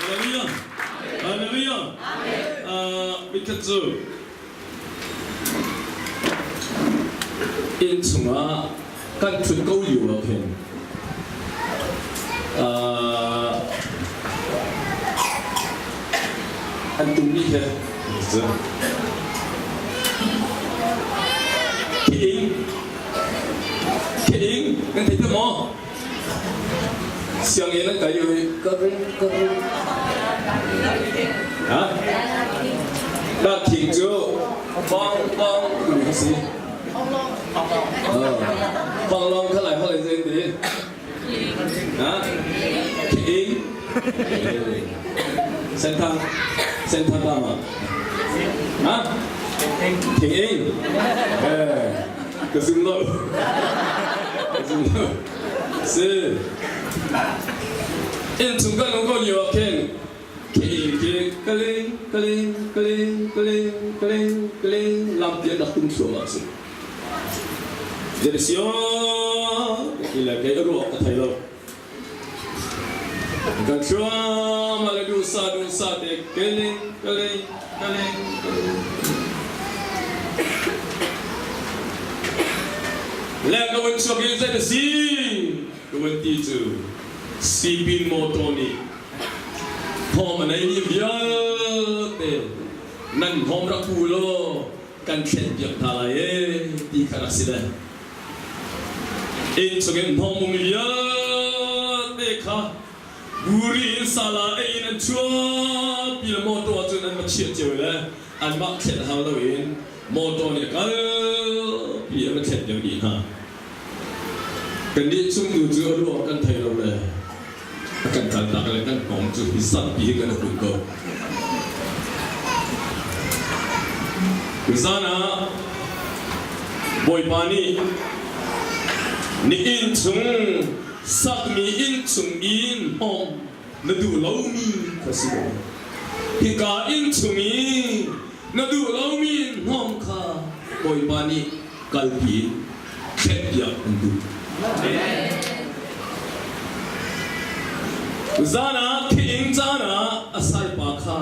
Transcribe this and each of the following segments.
Hallelujah. Hallelujah. Mikhat cu inn chungah kan ṭhut ko lio ah khin an tum nih he Khi ing kan thei te maw? Sianginn an kai lio hi ka ring ka ring. Ha? Dah thing cu bong bong timi kha si. Panglong kha lai holh in zei ti? Ha? Ing. Senthang Senthang ta ma? Ha? Thing ing. Eh, ka zum lo. Ka zum lo. Si. Inn chung kan um ko lio ah khin King ki kaling kaling kaling kaling kaling kaling lampian rak tum thluahmah cu. Zetisio ti le kei a ruak ka thei lo. Kan thluahmah le duhsah duhsah te kaling kaling kaling kaling. Le ka vun chuak i zei si ka vun ti cu sipin motor nih Thawm a neimi vialte nan hnawm rak pu law kan thlenpiak hna lai ee ti kha rak si le. Inn chungin hnawm ummi vialte kha buri in sala ei in an chuahpi le mawtaw ahcun an va chiah cio le anmah thlen hau loin mawtaw nih a kalpi a va thlen deuh dih hna. Kannih chung tu cu a ruang kan thei lo le a kan kaltak le kan kong cu hi sampi hi kan hun ko. Tuzan ah Bawipa nih ni inn chung sakmi inn chung in hmawng na duh lomi kha si ko. Hika inn chung i na duh lomi hnawm kha Bawipa nih kalpi in thlenpiak an duh. Zan ah thi-ing caan ah a saipa kha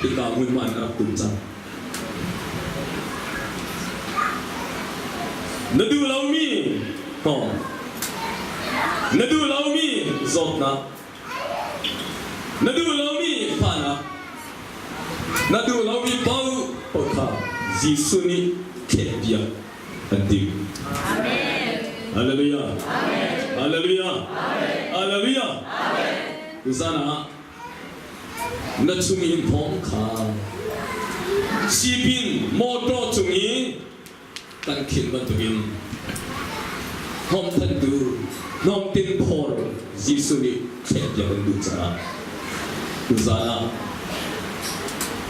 hika hmunhma in a rak tum cang. Na duh lomi hnawm, na duh lomi zawtnak, na duh lomi fahnak, na duh lomi paoh paoh kha Jesuh nih thlenpiak an timh. Hallelujah. Hallelujah. Hallelujah. Tuzan ah na chung in thawng kha sipin motor cung i kan khin bantukin hnawmthantu hnawmtin phor Jesuh nih thlenpiak an duh caah tuzan ah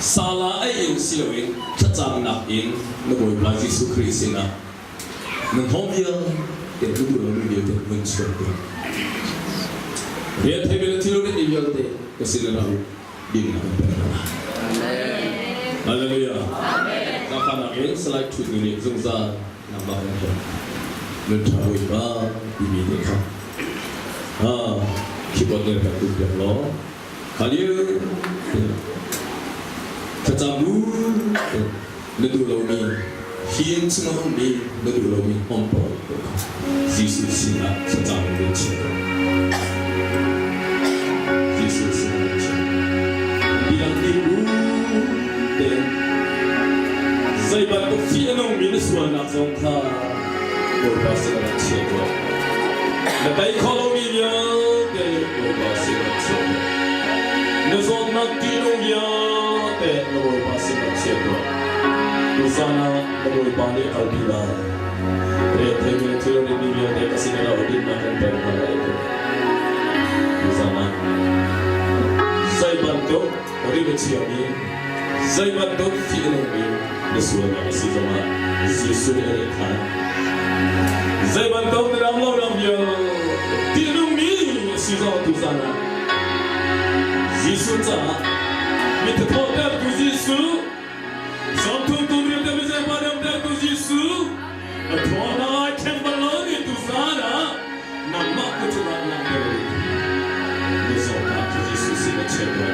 sala ei in si loin thlacamnak in na Bawipa Jesuh Khrih sinah na hnawm vialte na duh lomi vialte mun chuak tuah. Rian thei bel thil rit mi vialte ka sin ah ra u dinnak kan pek hna lai. Hallelujah. Zaangfahnak in Salai Htut Nu nih zungzal nangmah kan herh. Nun ṭha Bawipa timi te kha keyboard nih rak tum piak law Hallelujah. Thlacam bu na duh lomi hi in chung a ummi na duh lomi hmawm paoh kha Jesuh sinah thlacam in chia ko. Jesuh sinah chia. Biak ni bu tein zei bantuk fih a nungmi na sualnak zong kha Bawipa sinah rak chia tuah. Na tei khawh lomi vialte Bawipa sinah chia tuah. Na zawtnak ṭihnung vialte na Bawipa sinah chia tuah. Tuzan ah na Bawipa nih a kalpi lai. Retheimi le thilrimi vialte ka sinah ra u dinnak kan pek hna lai ti. Tuzan ah zei bantuk rim a chiami, zei bantuk fih a nungmi na sualnak a si zongah Jesuh nih a nih khan. Zei bantuk na ram lonak vialte ṭihnungmi a si zongah tuzan ah Jesuh caah mi thathawhtertu Jesuh Sawmthum tum rian te mizei pa damtertu Jesuh a thaw ai thleng bal lo ni tu zan ah nangmah ku cungah langhter ding na zawtnak cu Jesuh sin a chia tuah.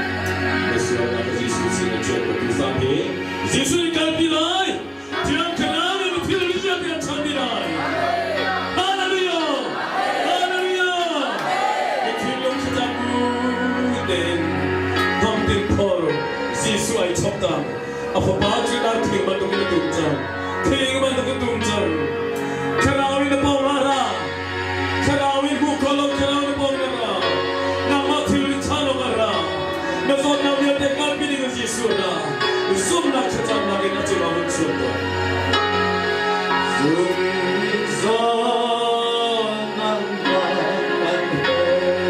tein hnamtin phor Jesuh ai chop cang. A fapa cu darthing bantuk in a tum cang. Thing bantuk in tum cang. Thlarau in a pawng ah ra. Thlarau in hmuh kho lo thlarau in a pawng in ra. Nangmah thil in chan awk ah ra. Na zawtnak vialte kalpi ding in Jesuh ra. Zumhnak thlacamnak in a cungah vun chuak tuah. Zungzal nangmah kan herh.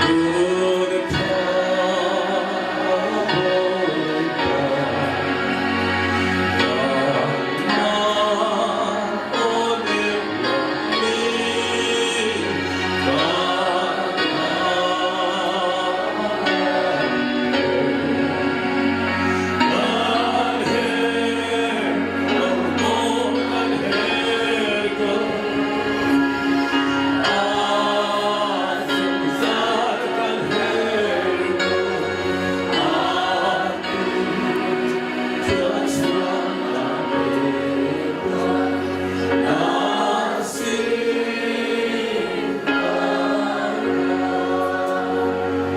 Nun tha Bawipa. Nangmah aw nem mi kan Kan herh, oh kan herh ko. A zungzal kan herh ko. Atu thluachuah pe tuah. Na sin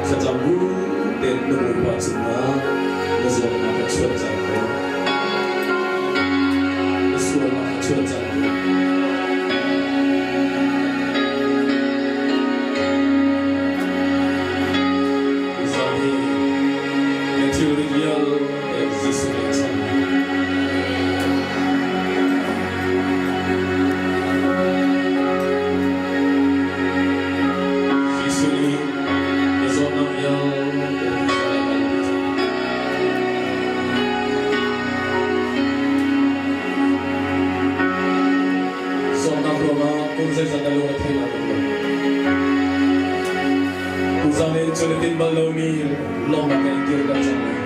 Thlacam bu tein na Bawipa cungah na zawtnak ka chuan cang ko. Na sualnak ka chuan cang ko. Zan hi na thilri vialte Jesuh nih a cham. Jesuh nih na zawtnak vialte a kalpi cang. Zawtnak ruangah kum zeizat na lung a thei lai lo. Tuzan in cun i tinh bal lomi lawmnak in dirter cang lai.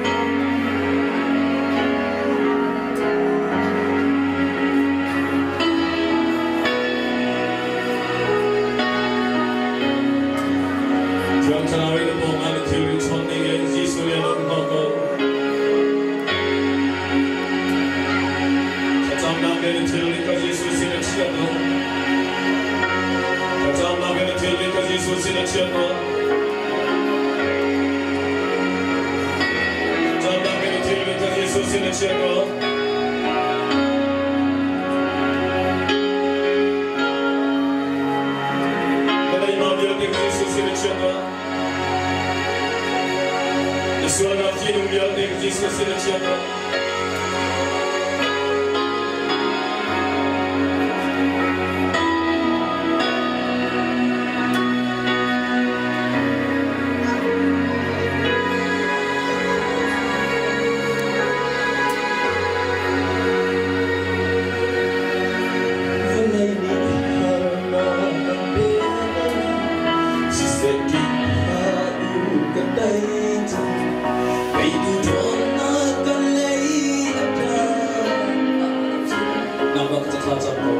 Thiang Thlarau in a pawngah na thilri chawnh ning in Jesuh nih a lung hnawh ko. Thlacamnak in na thilri kha Jesuh sin a chiah ko. Thlacamnak in na thilri kha Jesuh sin a chiah ko. Thlacamnak in na thilri kha Jesuh sin a chiah ko. Na leima vialte kha Jesuh sin a chiah ko. Na sualnak thinlung vialte kha Jesuh sin a chiah ko. Vawlei nih harnak kan pek siseh ṭih hlah u kan tei cang. Teitu ṭhawnnak kan lei a ṭha. Nangmah ka thla cam ko.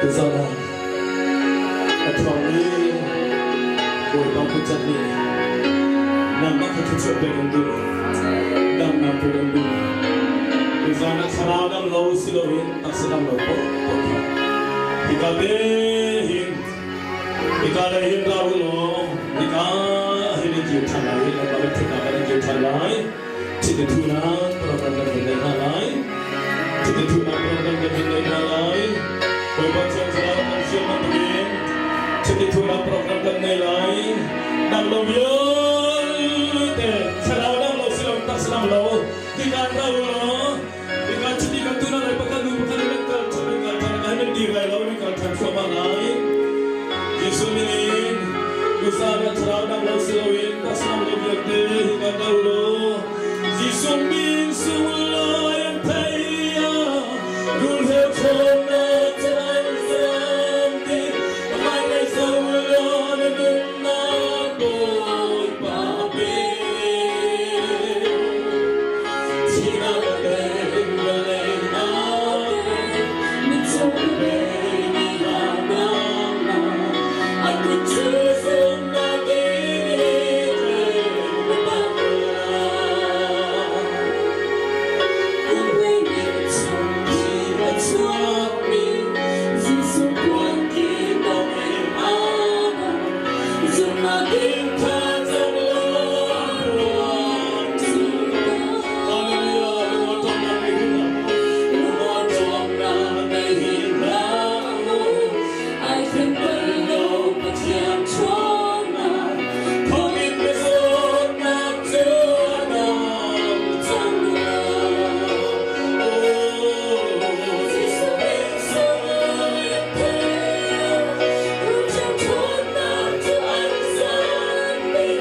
Tuzaan ah a ṭhawngmi Bawipa kutcat nih nangmah kha thluachuah pek an duh, damnak pek an duh. Tuzaan ah thlarau dam lo si loin taksa dam lo paohpaoh kha hika te hin hika lei hin ra u law hika hin in kir ṭhan lai, lamah kan ṭhutnak ah in kir ṭhan lai. Chiti thunak program kan vun nei hna lai. Chiti thunak program kan vun nei hna lai. Bawipa Thiang Thlarau kan fial bantukin chiti thunak program kan nei lai. Dam lo vialte thlarau dam lo si lo taksa dam lo tikan ra u law tikan chiti kan tu na lai pakhat nu pakhat in kal than kal than kan nan dir lai lo in kal than thluahmah lai. Jesuh min in Usa na thlarau dam lo si loin taksa dam lo vialte hi kan ra u law Jesuh min sunglawi an thei ah rulhreu ṭhawnnak caan zam ding hmailei zoh law na nunnak Bawipa pe. Thihnak a pek, vawlei a pek, mitcaw ka pe, ni a kut cu zumnak in i tlek a chuakmi Jesuh puanki tawk in zumnak in thlacam law ruang cu. Hallelujah. Lungawṭawmnak nei hlah u. Ai thleng bal lo Pathian ṭhawnnak thawngin na zawtnak cu a dam cang lai. Oh, Jesuh min sunglawi an thei, ruhro ṭhawnnak cu an zan dih.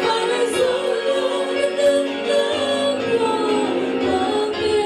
Hmailei zawn lawng na nunnak Bawipa pe.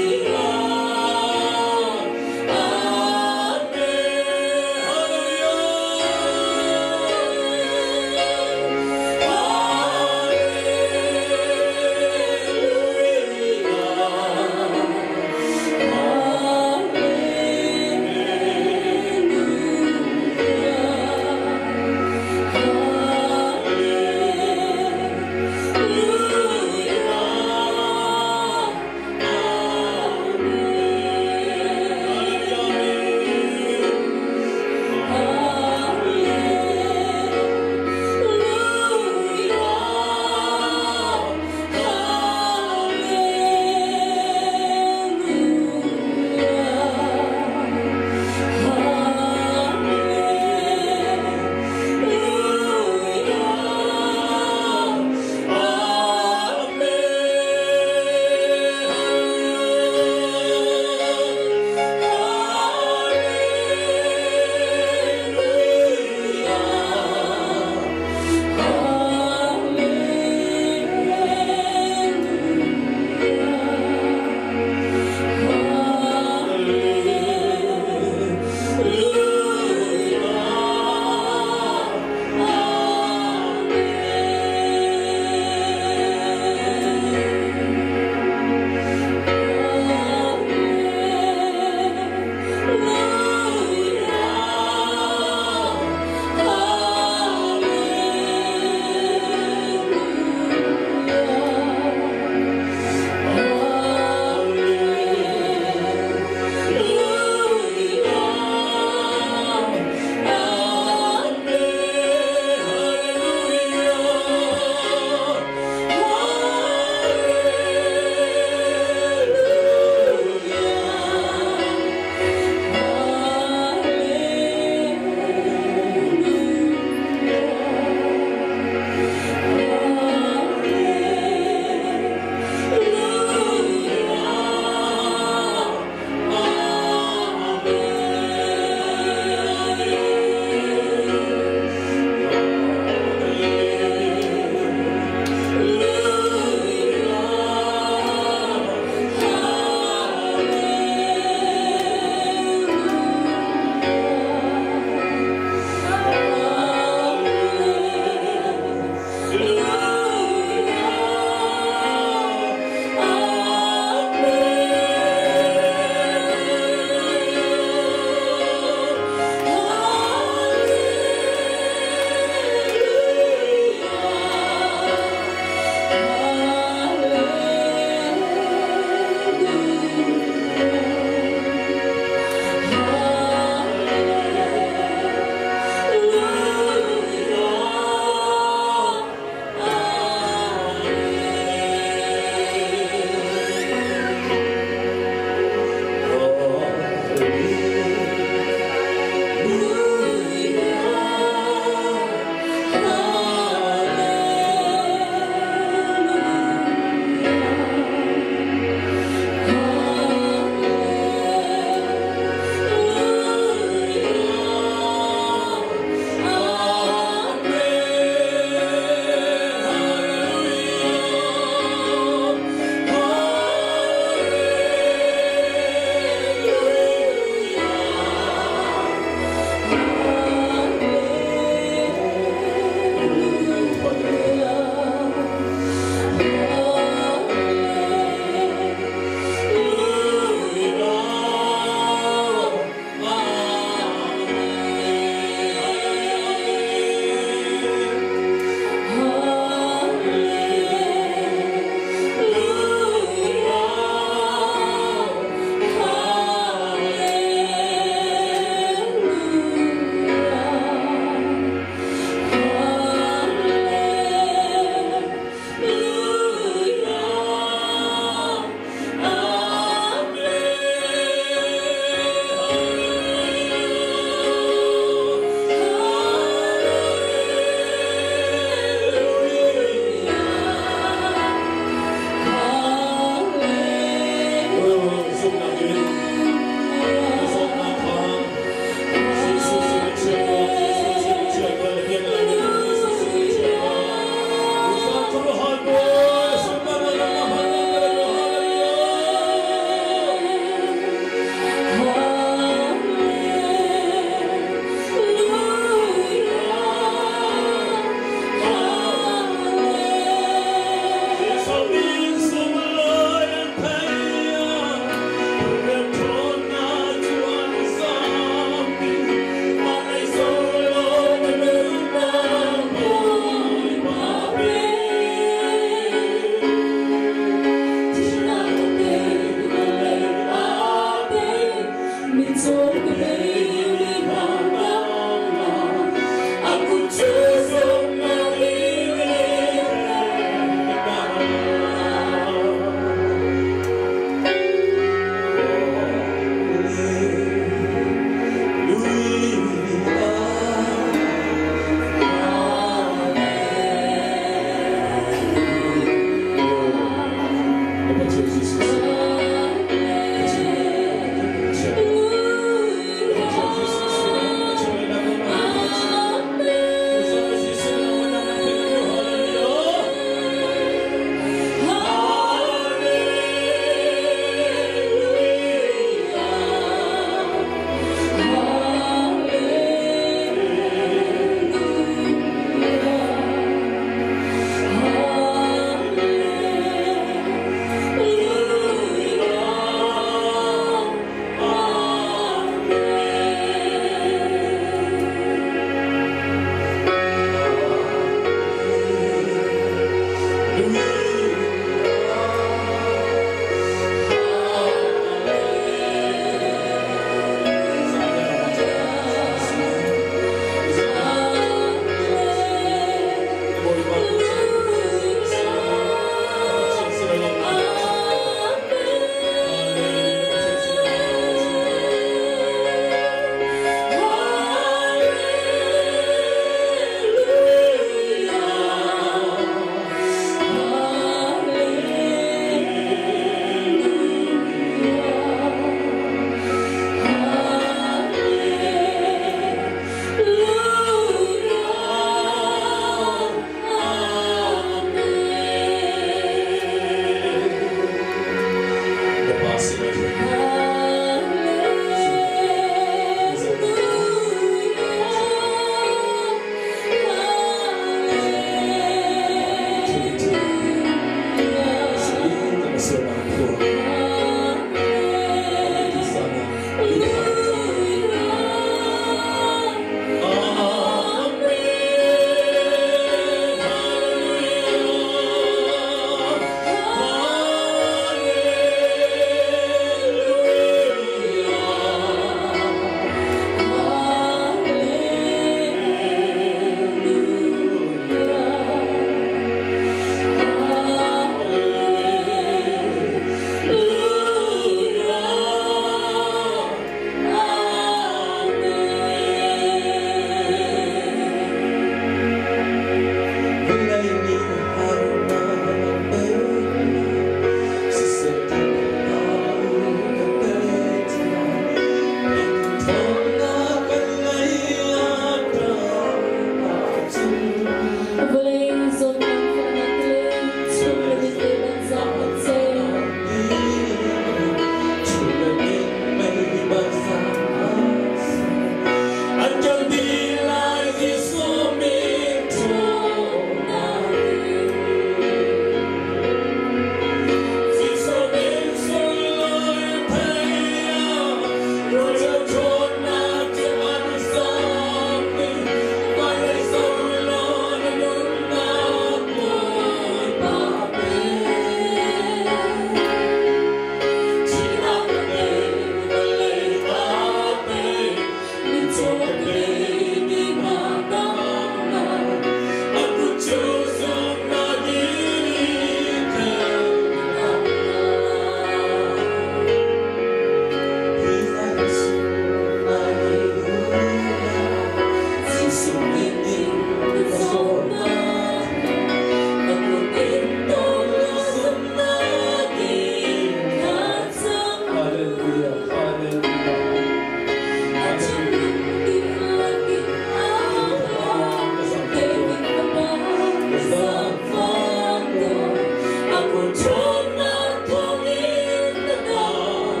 Ṭhawnnak thawngin na dam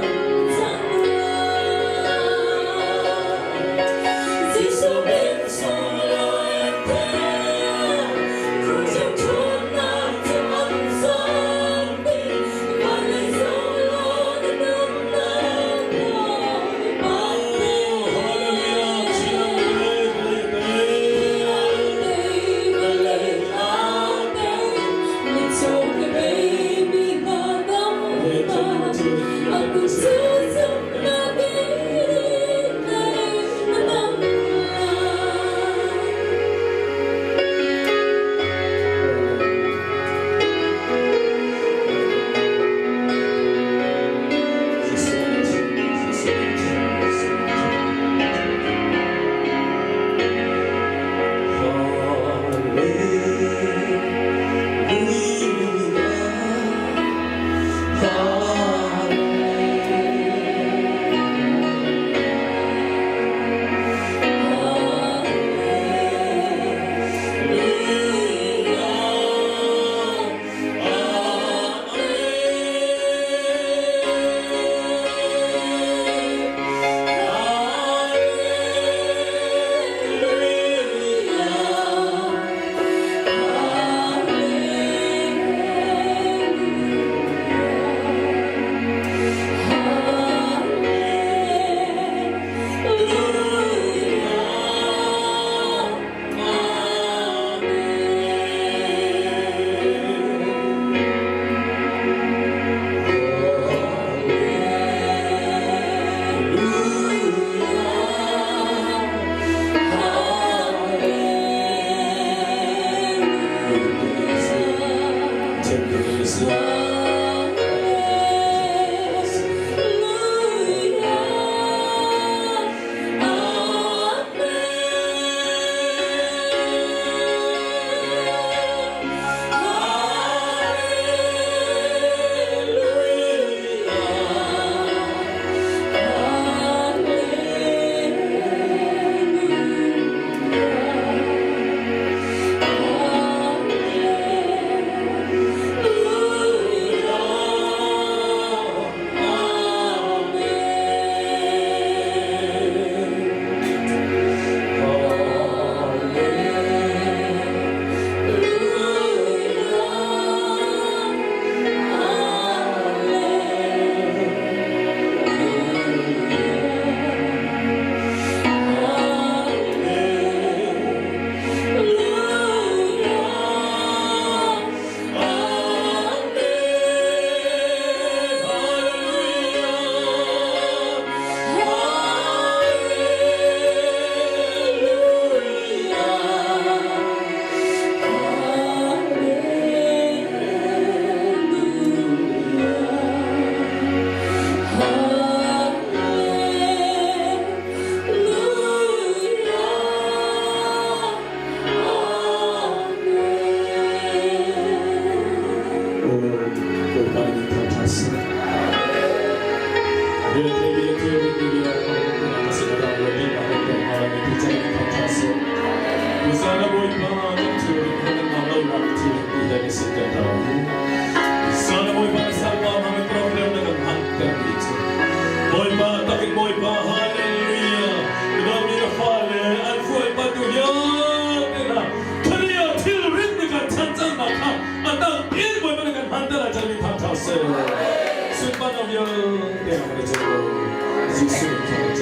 cang lai. Jesuh min sunglawi an theih, Khrih ṭhawnnak cu an zampi. Van lei zoh law na nunnak Bawipa Hallelujah. Bawipa nih thangṭhat seh. Bawipa takin Bawipa hallelujah Midang na fale an fuai patu vialte hna Khalia thil rin ni kan chan cang kha a dang in Bawipa nih kan hman te lai chan mi thangṭhat seh. Sunparnak vialte na kan i cel. Jesuh in thangṭhat.